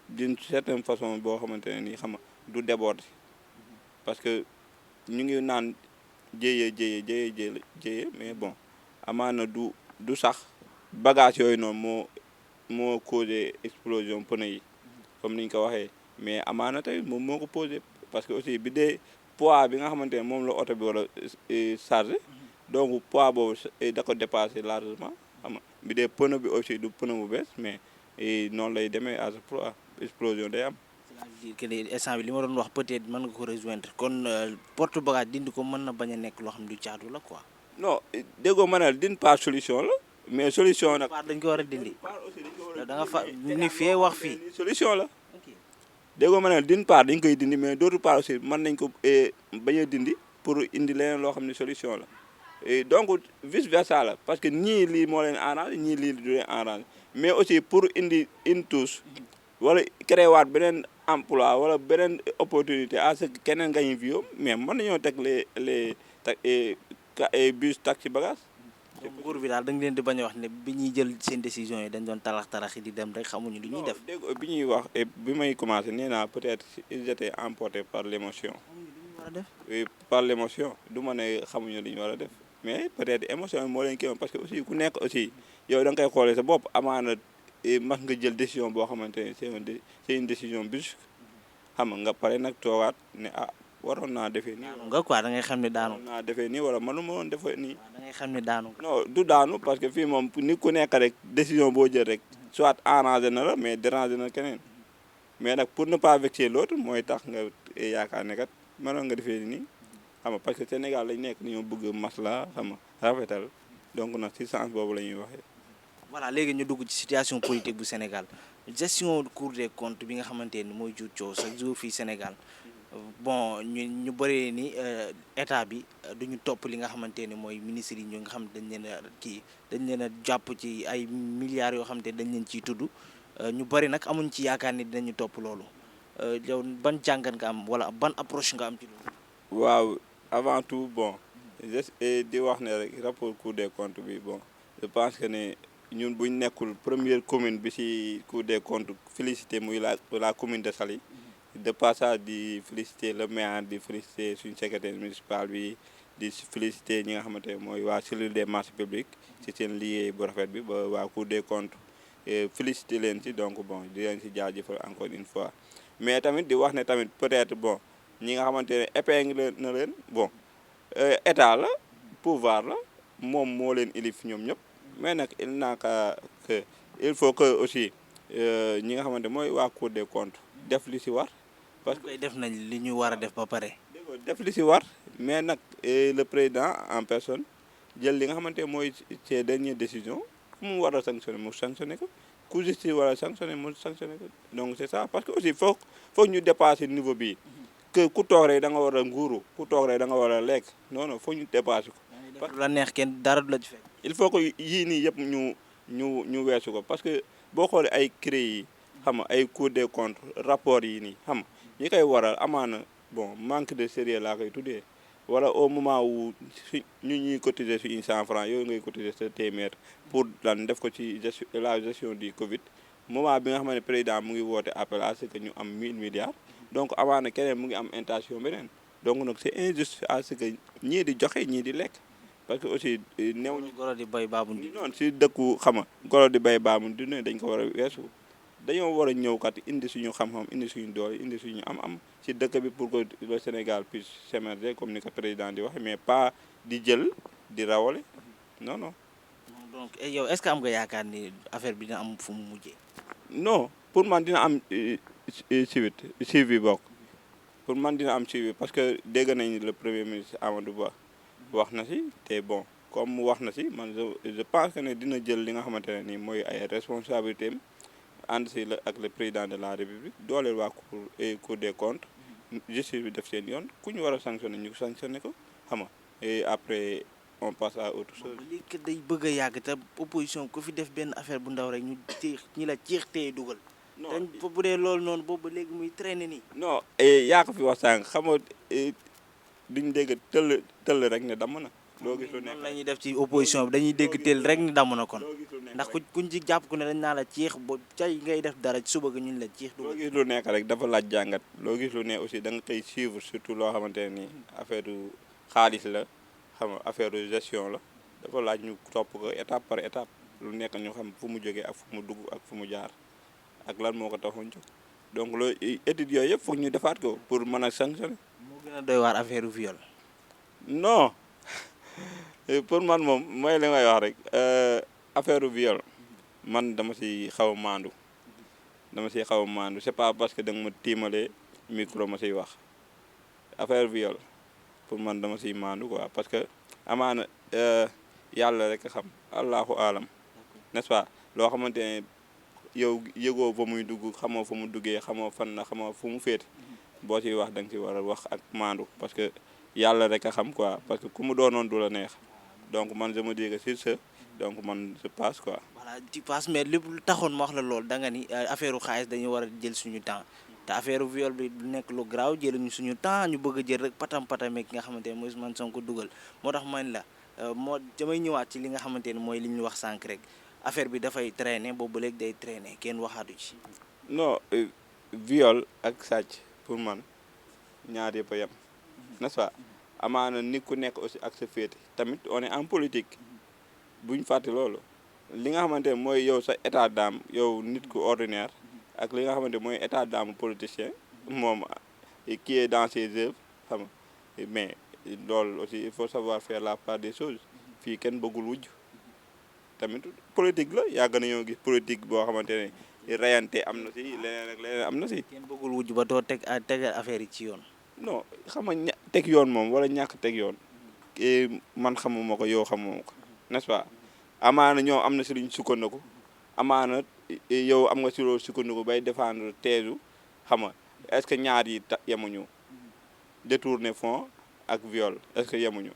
d'une certaine façon boo xamante ne nii xam nga du déborder parce que ñu ngi naan jéyee mais bon amaana du sax bagage yooyu noonu moo causé explosion pneu yi comme ni ñu ko waxee mais amaana tamit moom moo ko posé parce que aussi bi dee poids bi nga xamante ne moom la oto bi war a chargé donc poids boobu da ko dépassé largement xam nga bi dee pneu bi aussi du pneu bu bees mais noonu lay demee à ce poids explosion day am. c'est-à-dire que ni instant bi li ma doon wax peut-être mën nga ko rejoindre kon porte bagage dindi ko mën na bañ a nekk loo xam ne du caadu la quoi. non déggoo ma ne d'une part solution la mais solution nag. dañ ko war a dindi. da nga fa ni fee wax fii. solution la. déggoo ma ne d'une part dañ koy dindi mais d'autre part aussi mën nañ ko bañ a dindi pour indi leneen loo xam ne solution la et donc vice versa la parce que ñii lii moo leen arrange ñii lii du leen arrange mais aussi pour indi une touche wala créer waat beneen emploi wala beneen opportunité à ce que keneen gagne vie mais mën nañoo teg les bus taxi bagage. donc nguur bi daal da nga leen di bañ a wax ne bi ñuy jël seen décision yi dañ doon tarax yi di dem rek xamuñu lu ñuy def. dégg bi ñuy wax bi may commencé nee naa peut-être ils étaient emportés par l'émotion. oui par l'émotion du ma ne xamuñu li ñu war a def mais peut-être émotion yi moo leen kii parce que aussi ku nekk aussi yow da nga koy xoolee sa bopp amaana mas nga jël décision boo xamante ne c'est une décision brusque xam nga pare nag toogaat ne waroon naa defee nii. daanu nga quoi da ngay xam ne daanu. waroon naa defee nii wala mënu ma woon defee nii. da ngay xam ne daanu. non du daanu parce que fii moom ni ku nekk rek décision boo jël rek soit arrangé na la mais dérangé na keneen mais nag pour ne pas vexer l'autre mooy tax nga yaakaar ne kat mënoon nga defee nii xam nga parce que Sénégal lañ nekk ni ñoo bëgg masla xam nga rafetal donc nag ci sens boobu la ñuy waxee. voilà léegi ñu dugg ci situation politique bu Sénégal gestion Cour des comptes bi nga xamante ni mooy jur coow chaque jour fii Sénégal bon ñu bëree ni état bi duñu topp li nga xamante ni mooy ministre yi ñu nga xam dañ leen a jàpp ci ay milliards yoo xamante dañ leen ciy tudd ñu bëri nag amuñ ci yaakaar ni dinañu topp loolu yow ban jàngat nga am wala ban approche nga am ci loolu. waaw avant tout bon di wax ne rek rapport Cour des comptes bi bon je pense que ne ñun buñ nekkul première commune bi ci Cour des comptes félicité muy la commune de Saly de passage di féliciter le maire di féliciter suñu secrétaire municipal bi di féliciter ñi nga xamante ne mooy waa cellule des marchés publics ci seen liggéey bu rafet bi ba waa Cour des comptes féliciter leen ci donc bon di leen ci jaajëfal encore une fois mais tamit di wax ne tamit peut-être bon ñi nga xamante ne épingle na leen bon état la pouvoir la moom moo leen ilif ñoom ñëpp mais nag il n'a qu'à que il faut que aussi ñi nga xamante mooy waa Cour des comptes def li ci war. parce que def nañ li ñu war a def ba pare. def li ci war mais nag le président en personne jël li nga xamante mooy ses dernières décisions ku mu war a sanctionner mu sanctionner ko ku justice war a sanctionner mu sanctionner ko donc c'est ça parce que aussi foog ñu dépasser niveau bi que ku toog rek da nga war a nguuru ku toog rek da nga war a lekk non foog ñu dépasser ko. parce que la neex kenn dara du la ci fekk. il faut que yii nii yëpp ñu weesu ko parce que boo xoolee ay CREI yi xam nga ay Cour des comptes rapport yi nii xam nga ñi koy waral amaana bon manque de sérieux laa koy tuddee wala au moment où ñuy cotiser suñu 100 francs yooyu ngay cotiser sa téeméer pour lan def ko ci la gestion du Covid moment bi nga xam ne président mu ngi woote appel à ce que ñu am 1000 milliards donc amaana keneen mu ngi am intention beneen donc nag c'est injuste à ce que ñii di joxe ñii di lekk parce que aussi néew ñu goro di bay baabu ndi noonu si dëkku xama goro di bay baabu ndi ne dañ ko war a weesu dañoo war a ñëw kat indi suñu xam-xam indi suñu doole indi suñu am ci dëkk bi pour que le Sénégal puisse s'émerger comme ni ko président di waxe mais pas di jël di rawale non. donc yow est-ce que am nga yaakaar ni affaire bi dina am fu mu mujjee. non pour man dina am suivi bokk pour man dina am suivi parce que dégg nañ le premier ministre Amadou Ba wax na si te bon comme wax na si man je pense que ne dina jël li nga xamante ne nii mooy ay responsabilités ànd si la ak le président de la république dooleel waa cour des comptes justice bi def seen yoon ku ñu war a sanctionné ñu sanctionné ko xam nga et après on passe à autre chose. léegi kat day bëgg a yàgg te opposition ku fi def benn affaire bu ndaw rek ñu ñi la jeex tee dugal. non bu dee loolu noonu boobu ba léegi muy traîner nii. non yaa ko fi wax sànq xam nga duñ dégg tëll rek ne damm na. loo gis lu nekk noonu la ñuy def ci opposition bi dañuy dégg teel rek ni damm na kon. ndax kuñ ci jàpp ku ne dañ naa la ciix ba cay ngay def dara suba ga ñun la ciix. loo gis lu nekk rek dafa laaj jàngat loo gis lu ne aussi da nga koy suivre surtout loo xamante ne nii affaire xaalis la xam nga affaire gestion la dafa laaj ñu topp ko étape par étape lu nekk ñu xam fu mu jógee ak fu mu dugg ak fu mu jaar ak lan moo ko taxoon jóg donc loolu études yooyu yëpp foog ñu defaat ko pour mën a sanctionner. moo gën a doy waar affaire viol. non pour man moom mooy li may wax rek affaire viol man dama si xaw a maandu c'est pas parce que da nga ma tiimalee micro ma siy wax affaire viol pour man dama siy maandu quoi parce que amaana yàlla rek a xam allahu alam n'est-ce pas loo xamante ne yow yëgoo fa muy dugg xamoo fa mu duggee xamoo fan na xamoo fu mu féete boo ciy wax da nga ci war a wax ak maandu parce que yàlla rek a xam quoi parce que ku mu doonoon du la neex donc man je me dis que sur ce donc man je passe quoi. voilà tu passes mais lépp lu taxoon ma wax la loolu da nga ni affaire xaalis dañu war a jël suñu temps te affaire viol bi du nekk lu garaaw jëluñu suñu temps ñu bëgg a jël rek patamee ki nga xamante ne mooy Ousmane Sonko dugal moo tax man la damay ñëwaat ci li nga xamante ne mooy li ñu wax sànq rek affaire bi dafay traîner boobu ba léegi day traîner kenn waxaatu ci. non viol ak sàcc pour man ñaar yëpp a yem n'est-ce pas amaana nit ku nekk aussi ak sa féete tamit on est en politique buñ fàtte loolu li nga xamante ne mooy yow sa état d'âme yow nit ku ordinaire ak li nga xamante mooy état d'âme politicien moom qui est dans ses œuvres xam nga mais loolu aussi il faut savoir faire la part des choses fii kenn bëggul wujj tamit politique la yàgg nañoo gis politique boo xamante ne reyante am na si leneen ak leneen am na si. kenn bëggul wujj ba doo tegal affaire yi ci yoon. non xam nga teg yoon moom wala ñàkk teg yoon man xamuma ko yow xamuma ko n'est-ce pas amaana ñoom am na si luñ sukkandiku amaana yow am nga si loolu sukkandiku bay défendre thèse xam nga est-ce que ñaar yi yemuñu détourner fonds ak viol est-ce que yemuñu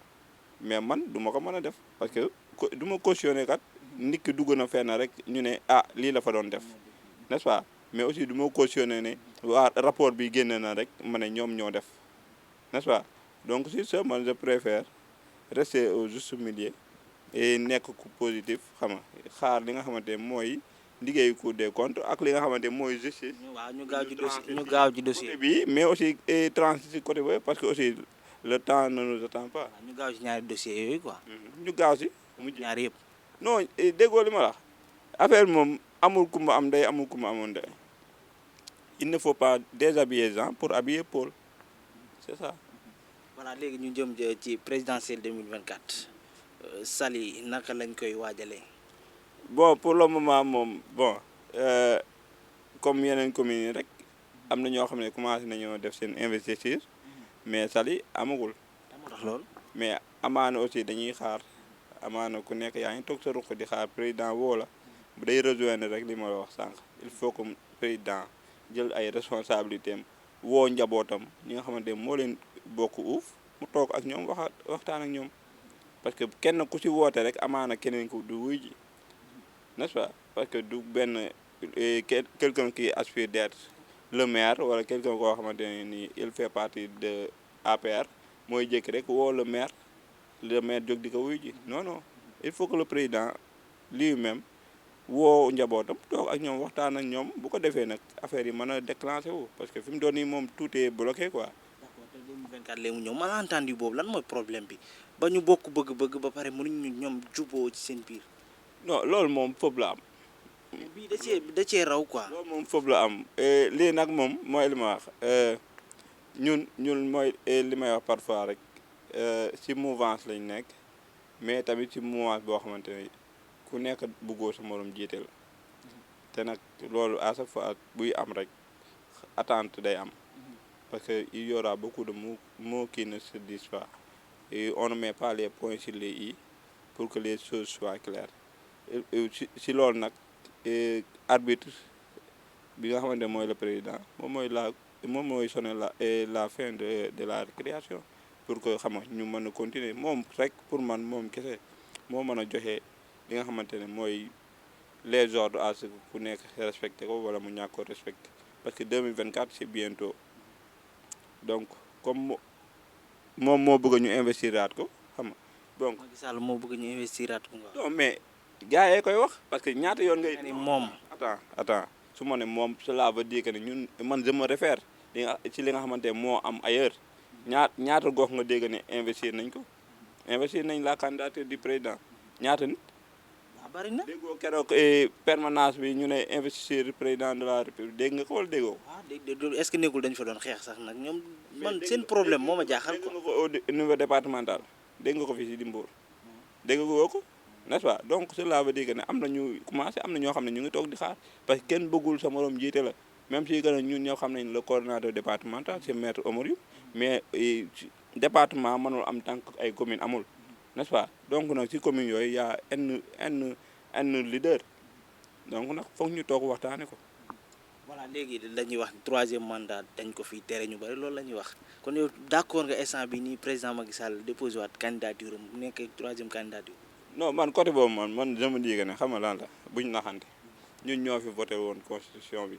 mais man du ma ko mën a def parce que du ma cautionner kat nit ki dugg na fenn rek ñu ne ah lii la fa doon def n'est-ce pas mais aussi du ma cautionner ne waa rapport bi génne na rek ma ne ñoom ñoo def n'est-ce pas donc sur ce man je préfère rester au juste milieu et nekk ku positif xam nga xaar li nga xamante ne mooy liggéeyu Cour des comptes ak li nga xamante ne mooy justice. waaw ñu gaaw ci dossier bi mais aussi transit ci côté boobu parce que aussi le temps ne nous attend pas. ñu gaaw ci ñaari dossiers yooyu quoi. ñu gaaw si. ñaari yëpp. non déggoo li ma la affaire moom amul kumba am ndey amul kumba amul ndey il ne faut pas déshabiller Jean pour habiller Paul c'est ça. voilà léegi ñu jëm ci présidentielle 2024 Saly naka lañ koy waajalee. bon pour le moment moom bon comme yeneen communes yi rek am na ñoo xam ne commencé nañoo def seen investiture mais Saly amagul. tax loolu. mais amaana aussi dañuy xaar amaana ku nekk yaa ngi toog sa ruq di xaar président woo la bu day rejoindre rek li ma la wax sànq il faut que président jël ay responsabilités am woo njabootam ñi nga xamante ne moo leen bokk uuf mu toog ak ñoom waxtaan ak ñoom parce que kenn ku ci woote rek amaana keneen ku du wuy ji n'est-ce pas parce que du benn quelqu'un qui aspire d'être le maire wala quelqu'un koo xamante ne nii il fait partie de APR mooy jékki rek woo le maire jóg di ko wuy ji non non il faut que le président lui-même woo njabootam toog ak ñoom waxtaan ak ñoom bu ko defee nag affaire yi mën a déclencher wu parce que fi mu doon nii moom tout est bloqué quoi. d'accord te 2024 léegi mu ñëw malentendu boobu lan mooy problème bi ba ñu bokk bëgg-bëgg ba pare mënuñu ñoom juboo ci seen biir. non loolu moom foofu la am. bii da cee raw quoi. loolu moom foofu la am lii nag moom mooy li ma wax ñun mooy li may wax parfois rek ci mouvance lañ nekk mais tamit ci mouvance boo xamante ne ku nekk bëggoo sa morom jiite la te nag loolu à chaque fois buy am rek attente day am parce que il y aura beaucoup de mots qui ne se disent pas et on ne met pas les points sur les i pour que les choses soient claires si loolu nag arbitre bi nga xamante ne mooy le président moom mooy sonné la fin de la récréation pour que xam nga ñu mën a continuer moom rek pour man moom kese moo mën a joxe li nga xamante ne mooy les ordres à ce que ku nekk respecté ko wala mu ñàkk ko respecté parce que 2024 c'est bientôt donc comme moom moo bëgg ñu investiraat ko xam nga donc. Macky Sall moo bëgg ñu investiraat ko. non mais gars yee koy wax parce que ñaata yoon ngay. ni moom attends su ma ne moom cela veut dire que ne ñun man je me réfère ci li nga xamante ne moo am ailleurs ñaata gox nga dégg ne investir nañ ko investir nañ la candidature du président ñaata nit. bari na déggoo keroog permanence bi ñu ne investir président de la république dégg nga ko wala déggoo. est-ce que nekkul dañu fa doon xeex sax nag ñoom man seen problème moo ma jaaxal quoi. dégg nga ko au niveau départemental dégg nga ko fii si di Mbour dégg nga ko n'est-ce pas donc cela veut dire que ne am na ñu commencé am na ñoo xam ne ñu ngi toog di xaar parce que kenn bëggul sa morom jiite la même si gën a ñun ñoo xam nañ le coordonnateur départemental c'est maître Omar Youm mais département mënul am tant que ay commune amul n'est-ce pas donc nag ci commune yooyu y a n leader donc nag foog ñu toog waxtaane ko. voilà léegi dañuy wax troisième mandat dañ ko fi tere ñu bari loolu la ñuy wax kon yow d'accord nga instant bi nii président Macky Sall déposé waat candidature am bu nekkee troisième candidature. non man côté boobu man je me dis que ne xam nga lan la buñ naxante ñun ñoo fi voté woon constitution bi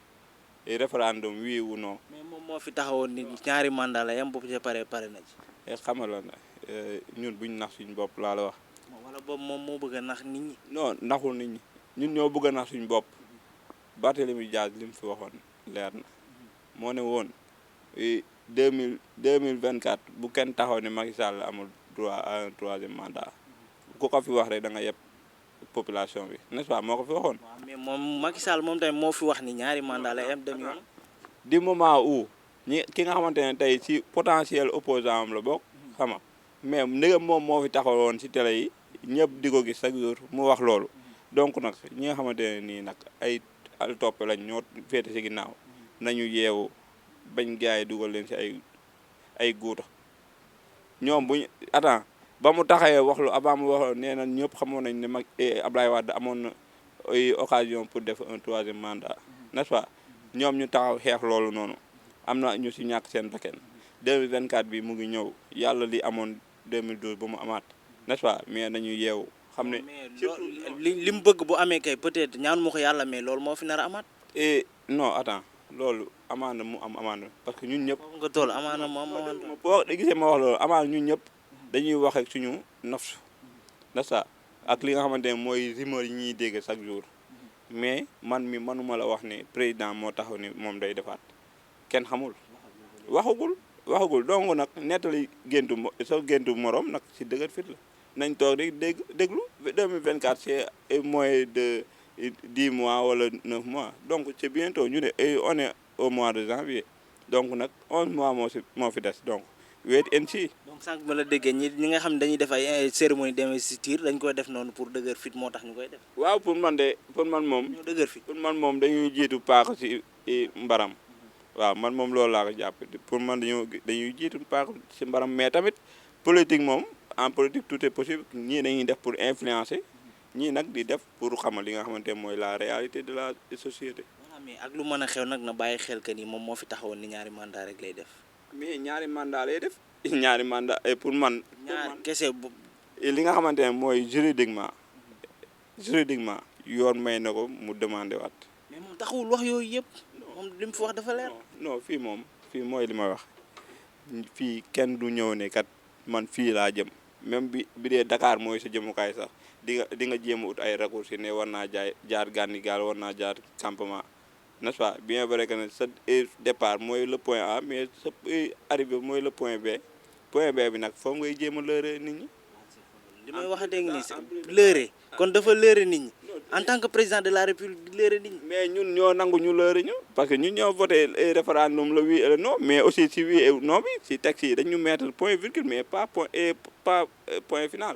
et référendum oui ou non. mais moom moo fi taxawoon ni ñaari mandat la yam boobu ca pare na ci. et xam nga lan la ñun buñ nax suñu bopp laa la wax. wala boobu moom moo bëgg a nax nit ñi. non naxul nit ñi ñun ñoo bëgg a nax suñu bopp Barthélémy Dias li mu fi waxoon leer na moo ne woon 2024 bu kenn taxaw ne Macky Sall amul droit à un troisième mandat ku ko fi wax rek da nga yeb population bi n'est-ce pas moo ko fi waxoon. waaw mais moom Macky Sall moom tamit moo fi wax ni ñaari mandat la yam dem yoon. du moment où ki nga xamante ne tey ci potentiel opposant am la bokk xam nga mais ndegam moom moo fi taxawoon ci télé yi ñëpp di ko gis chaque jour mu wax loolu donc nag ñi nga xamante ne nii nag ay al topp lañ ñoo féete ci ginnaaw nañu yeewu bañ gars yi dugal leen ci ay guuta ñoom buñ attends ba mu taxawee wax lu avant mu wax nee na ñëpp xamoon nañ ne mag Ablaye Wade amoon na occasion pour def un troisième mandat n'est-ce pas ñoom ñu taxaw xeex loolu noonu am na ñu ci ñàkk seen bakkan 2024 bi mu ngi ñëw yàlla li amoon 2012 ba mu amaat n'est-ce pas mais nañu yeewu xam ne li mu bëgg bu amee kay peut-être ñaan ma ko yàlla mais loolu moo fi nar a amaat. non attends loolu amaana mu am amaana parce que ñun ñëpp. foofu nga toll amaana mu am amaana. boo gisee ma wax loolu amaana ñun ñëpp dañuy wax ak suñu nafsu n'est-ce pas ak li nga xamante ne mooy rumeur yi ñuy dégg chaque jour mais man mi manuma la wax ne président moo taxaw ni moom day defaat kenn xamul waxagul donc nag nettali géntu morom nag ci dëgër fit la nañ toog di déglu 2024 c'est moins de 10 mois wala 9 mois donc c'est bientôt ñu ne on est au mois de janvier donc nag 11 mois moo fi des donc wait and see. donc sànq ma la déggee ñi nga xam ne dañuy def ay cérémonie d'investiture dañ koy def noonu pour dëgër fit moo tax ñu koy def. waaw pour man moom. ñoo dëgër fit pour man moom dañuy jiitu paaka ci mbaram. waaw man moom loolu laa ko jàpp pour man dañuy jiitu paaka ci mbaram mais tamit politique moom en politique tout est possible ñii dañuy def pour influencer ñii nag di def pour xamal li nga xamante ne mooy la réalité de la société. voilà mais ak lu mën a xew nag na bàyyi xel que ni moom moo fi taxawoon ni ñaari mandat rek lay def. mais ñaari mandat lay def ñaari mandat et pour man. ñaar kese bu. li nga xamante ne mooy juridiquement yoon may na ko mu demandé waat. mais moom taxawul wax yooyu yëpp. moom li mu fi wax dafa leer. non fii mooy li ma wax fii kenn du ñëw ne kat man fii laa jëm même bi dee Dakar mooy sa jëmukaay sax di nga jéem a ut ay raccourcis ne war naa jaar Gandigal war naa jaar campement n'est-ce pas bien vrai que ne sa départ mooy le point A mais sa arrivé mooy le point B bi nag foofu ngay jéem a lëre nit ñi. li may wax dégg nii lëre kon dafa lëre nit ñi en tant que président de la république di lëre nit ñi. mais ñun ñoo nangu ñu lëre ñu parce que ñun ñoo voté référendum le oui et le non mais aussi si oui et non bi si texte yi dañu mettre point virgule mais pas point final.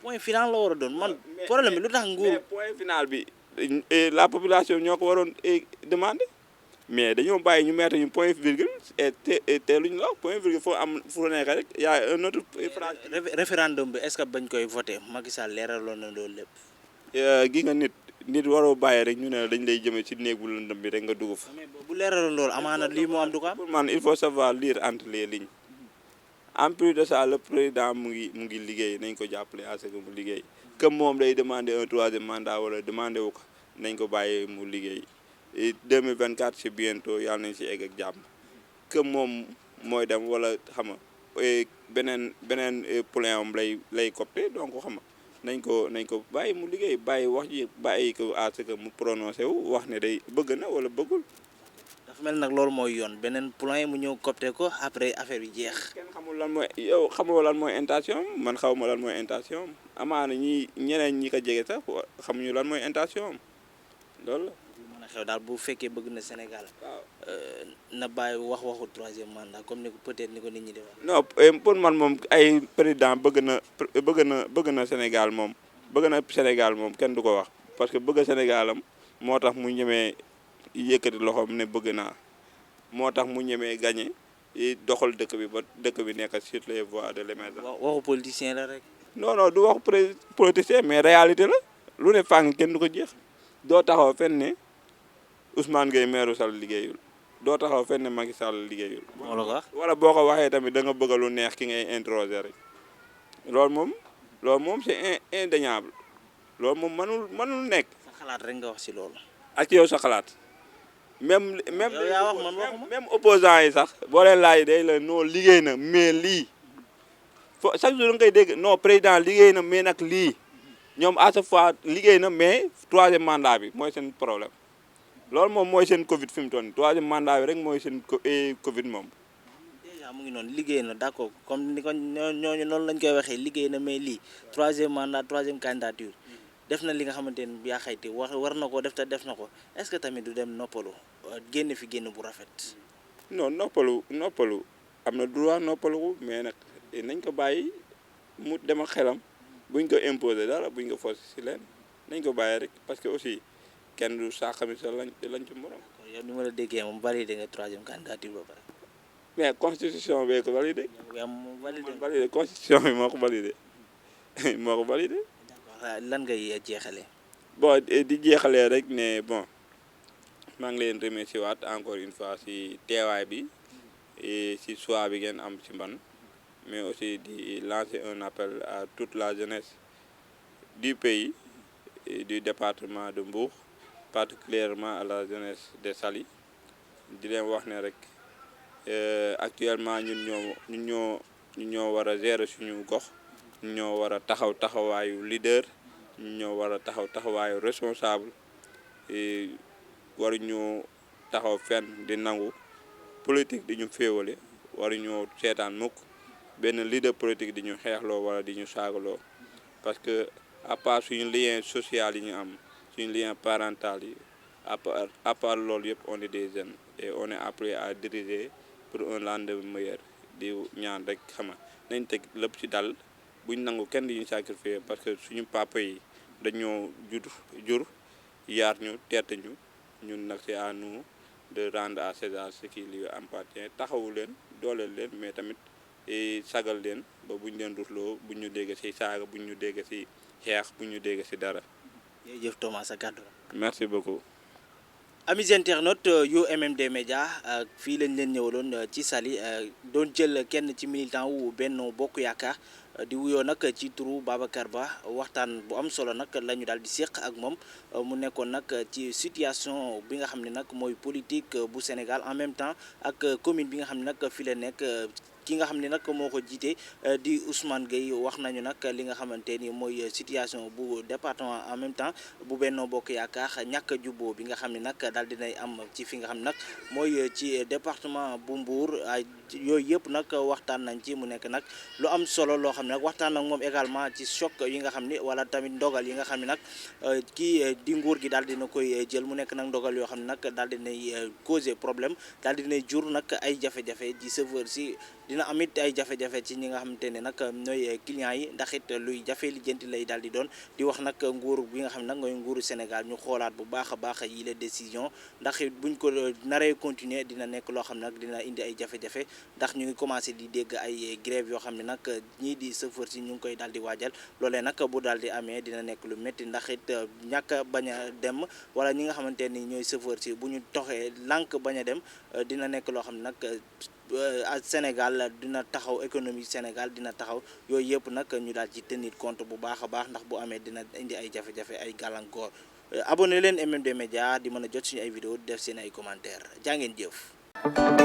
point final la war a doon man problème bi lu tax nguur. mais point final bi la population ñoo ko waroon demander mais dañoo bàyyi ñu mettre ñu point virgule te luñ la wax point virgule foo am fu nekk rek y a un autre phrase. référendum bi est-ce que bañ koy voté Macky Sall leeraloon na loolu lépp. gi nga nit nit waroo bàyyi rek ñu ne dañ lay jëmee ci néeg bu lëndëm bi rek nga dugg fa. mais bu leeraloon loolu amaana lii moo am du ko am. pour man il faut savoir lire entre les lignes en plus de ça le président mu ngi liggéey nañ ko jàppale à ce que mu liggéey comme moom day demander un troisième mandat wala demander wu ko nañ ko bàyyi mu liggéey et 2024 c'est bientôt yàlla nañ si egg ak jàmm comme moom mooy dem wala xam nga beneen plan am lay copter donc xam nga nañ ko bàyyi mu liggéey bàyyi wax ji bàyyi ko à ce que mu prononcé wu wax ne day bëgg na wala bëggul. dafa mel nag loolu mooy yoon beneen plan mu ñëw copter ko après affaire bi jeex. kenn xamul lan mooy yow xamoo lan mooy intention man xaw ma lan mooy intention amaana ñeneen ñi ko jege sax xamuñu lan mooy intention loolu la. mën a xew daal bu fekkee bëgg na Sénégal. waaw na bàyyi waxu troisième mandat comme ni ko peut-être ni ko nit ñi di wax. non pour man moom ay président bëgg na Sénégal moom kenn du ko wax parce que bëgg Sénégalam moo tax mu ñemee yëkkati loxoom ne bëgg naa moo tax mu ñemee gagné doxal dëkk bi ba dëkk bi nekk sur les voies de l'émergence. waxu politicien la rek. non du waxu politicien mais réalité la lu ne fàng kenn du ko jeex doo taxaw fenn ne Ousmane Gueye maire Sall liggéeyul doo taxaw fenn ne Macky Sall liggéeyul. moo la ko wax wala boo ko waxee tamit da nga bëgg lu neex ki ngay introsé rek loolu moom c'est indéniable loolu moom mënul nekk. sa xalaat rek nga wax ci loolu. ak yow sa xalaat. même yow yaa wax man waxuma même opposants yi sax boo leen laaj day la non liggéey na mais lii chaque jour da nga koy dégg non président liggéey na mais nag lii ñoom à chaque fois liggéey na mais troisième mandat bi mooy seen problème loolu moom mooy seen Covid fi mu toll nii troisième mandat bi rek mooy seen Covid moom. déjà mu ngi noonu liggéey na d'accord comme ni ko ñooñu noonu lañ koy waxee liggéey na mais lii troisième mandat troisième candidature. def na li nga xamante ni yaa xayti war na ko def te def na ko est-ce que tamit du dem noppalu génn fi génn bu rafet. non noppalu am na droit noppalu mais nag nañ ko bàyyi mu dem ak xelam buñ ko imposer dara buñ ko forcer si leen nañ ko bàyyi rek parce que aussi kenn du saaxami sa lañ ci morom. yow ni ma la déggee moom validé nga troisième candidature ba pare. mais constitution bee ko validé. yow moom validé constitution bi moo ko validé moo ko validé. lan ngay jeexalee. bon di jeexalee rek ne bon maa ngi leen remercier waat encore une fois si teewaay bi et si choix bi ngeen am ci man mais aussi di lancer un appel à toute la jeunesse du pays et du département de Mbour particulièrement à la jeunesse de Saly di leen wax ne rek actuellement ñun ñoo war a gérer suñu gox. ñoo war a taxawaayu leader ñoo war a taxawaayu responsable waruñu taxaw fenn di nangu politique di ñu féewale waruñu seetaan mukk benn leader politique di ñu xeexloo wala di ñu saagaloo parce que à part suñu lien social yi ñu am suñu lien parental yi à part loolu yëpp on est des jeunes et on est appelé à diriger pour un lendemain meilleur di ñaan rek xama nañ teg lépp ci dal buñ nangu kenn di ñu sacrifier parce que suñu papa yi dañoo jur yaar ñu teete ñu ñun nag c'est à nous de rendre à César ce qui lui appartient taxawu leen dooleel leen mais tamit sagal leen ba buñ leen rusloo buñ ñu dégg ci saaga buñ ñu dégg ci xeex buñ ñu dégg ci dara. jërëjëf Thomas sa kàddu. merci beaucoup. amis internautes yu MMD Média fii lañ leen ñëwaloon ci Saly doon jël kenn ci militant wu Benno Bokk Yaakaar di wuyoo nag ci turu Babacar Ba waxtaan bu am solo nag la ñu daal di séq ak moom mu nekkoon nag ci situation bi nga xam ne nag mooy politique bu Sénégal en même temps ak commune bi nga xam ne nag fi la nekk ki nga xam ne nag moo ko jiite di Ousmane Gueye wax nañu nag li nga xamante ni mooy situation bu département en même temps bu Benno Bokk Yaakaar ñàkk a jubboo bi nga xam ne nag daal dinay am ci fi nga xam ne nag mooy ci département bu Mbour yooyu yëpp nag waxtaan nañ ci mu nekk nag lu am solo loo xam ne nag waxtaan nag moom également ci choc yi nga xam ne wala tamit ndogal yi nga xam ne nag kii di nguur gi daal dina koy jël mu nekk nag ndogal yoo xam ne nag daal dinay causer problème daal dinay jur nag ay jafe-jafe ci serveur si dina amit ay jafe-jafe ci ñi nga xamante ne nag ñooy clients yi ndax it luy jafe lijjanti lay daal di doon di wax nag nguur bi nga xam ne nag mooy nguuru Sénégal ñu xoolaat bu baax a baax yi les décisions ndax it buñ ko naree continuer dina nekk loo xam ne nag dina indi ay jafe-jafe ndax ñu ngi commencé di dégg ay grève yoo xam ne nag ñii di chauffeur si ñu ngi koy daal di waajal loolee nag bu daal di amee dina nekk lu métti ndax it ñàkk bañ a dem wala ñi nga xamante ni ñooy chauffeur si bu ñu toxee lànk bañ a dem dina nekk loo xam ne nag Sénégal dina taxaw économie Sénégal dina taxaw yooyu yëpp nag ñu daal ci tenir compte bu baax a baax ndax bu amee dina indi ay jafe-jafe ay gàllankoor abonné leen MMD Média di mën a jot suñu ay vidéo def seen ay commentaires jaa ngeen jëf.